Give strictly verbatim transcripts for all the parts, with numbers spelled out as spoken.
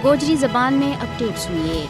گوجری زبان میں اپڈیٹ سنیے۔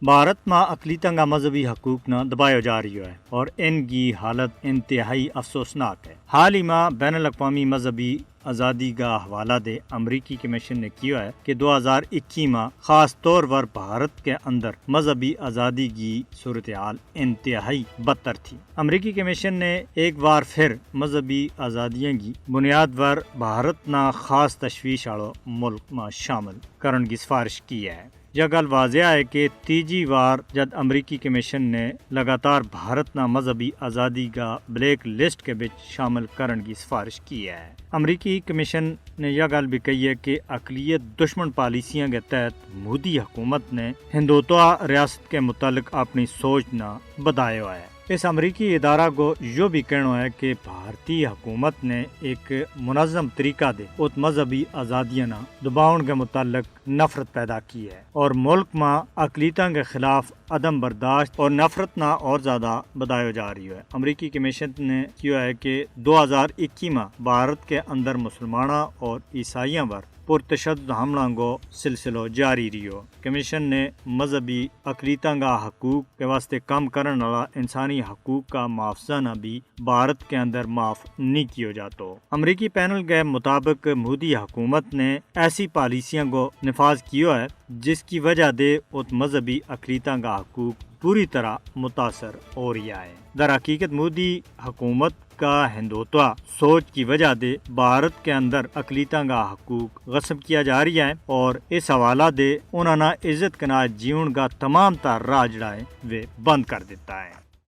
بھارت ما اقلیتاں کا مذہبی حقوق نا دبایو جا رہیو ہے، اور ان کی حالت انتہائی افسوسناک ہے۔ حال ہی ما بین الاقوامی مذہبی آزادی کا حوالہ دے امریکی کمیشن نے کہیو ہے کہ دو ہزار اکی ما خاص طور پر بھارت کے اندر مذہبی آزادی کی صورتحال انتہائی بدتر تھی۔ امریکی کمیشن نے ایک بار پھر مذہبی آزادیاں کی بنیاد پر بھارت نا خاص تشویش آڑو ملک ما شامل کرن کی سفارش کی ہے۔ یا گل واضح ہے کہ تیجی وار جد امریکی کمیشن نے لگاتار بھارت نا مذہبی آزادی کا بلیک لسٹ کے بچ شامل کرن کی سفارش کی ہے۔ امریکی کمیشن نے یا گل بھی کہی ہے کہ اقلیت دشمن پالیسیاں کے تحت مودی حکومت نے ہندوتوا ریاست کے متعلق اپنی سوچ نا بدایو ہے۔ اس امریکی ادارہ کو یوہ بھی کہنو ہے کہ بھارتی حکومت نے ایک منظم طریقہ دے ات مذہبی آزادیاں نا دباؤن کے متعلق نفرت پیدا کی ہے، اور ملک ما اقلیتاں کے خلاف عدم برداشت اور نفرت نا اور زیادہ بدایو جا رہیو ہے۔ امریکی کمیشن نے کہیو ہے کہ دو ہزار اکی ما بھارت کے اندر مسلماناں اور عیسائیاں پر پرتشدد حملہ کو سلسلو جاری رہیو۔ کمیشن نے مذہبی اقلیتاں کا حقوق کے واسطے کم کرن والا انسانی حقوق کا محافظہ نا بھی بھارت کے اندر معاف نہیں کیو جاتو۔ امریکی پینل کے مطابق مودی حکومت نے ایسی پالیسیاں کو نفاذ کیو ہے، جس کی وجہ دے ات مذہبی اقلیتاں کا حقوق بری طرح متاثر ہو رہیا ہے۔ در حقیقت مودی حکومت کا ہندوتوا سوچ کی وجہ دے بھارت کے اندر اقلیتاں کا حقوق غصب کیا جا رہیا ہے، اور اس حوالہ دے انہاں نا عزت کے نال جیون کا تمام تر راہ جڑا ہے وہ بند کر دیتا ہے۔